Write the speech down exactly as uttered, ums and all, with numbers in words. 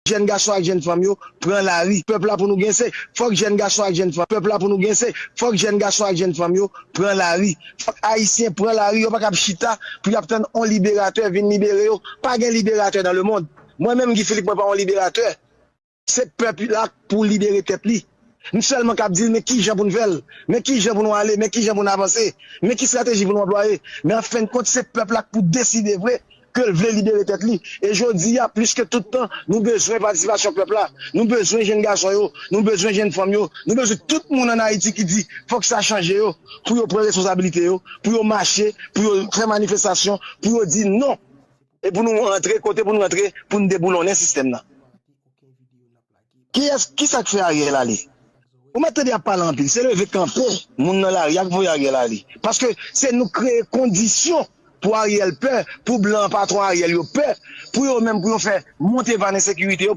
Jèn gason ak jèn fanm yo pran lari. Pèp la pou nou gen se, fòk jèn gason ak jèn fanm, pèp la pou nou gen se, fòk jèn gason ak jèn fanm yo pran lari. Fòk Ayisyen pran lari, yo pa kab chita pou y ap tann on liberatè vin libere yo. Pa gen liberatè dans le monde. Mwen menm, Guy Philippe, mwen pa on liberatè. Se pèp la pou libere tèt li. M sèlman k ap di l, men kijan pou n fè l, men kijan pou nou ale, men kijan pou n avanse, men ki estrateji pou nou anplwaye. Men an fen de kont, se pèp la k pou deside vre ke l vle libere tèt li. E jodi a, plis ke tout tan, nou bezwen patisipasyon pèp la. Nou bezwen jèn gason yo, nou bezwen jèn fanm yo, nou bezwen tout moun ann Ayiti ki di fòk sa chanje yo, pou yo pran responsablite yo, pou yo mache, pou yo fè manifestasyon, pou yo di non. E pou nou rantre, kote pou nou rantre, pou n deboulonnen sistèm nan. Kiyès, kisa k fè Ariel ale? Ou mèt tande y ap pale anpil. Se leve kanpe moun nan lari a k voye Ariel ale. Paske se nou kreye kondisyon pou Ariel pè, pou blan patwon Ariel yo pè, pou yo menm, pou yo fè monte van ensekirite yo,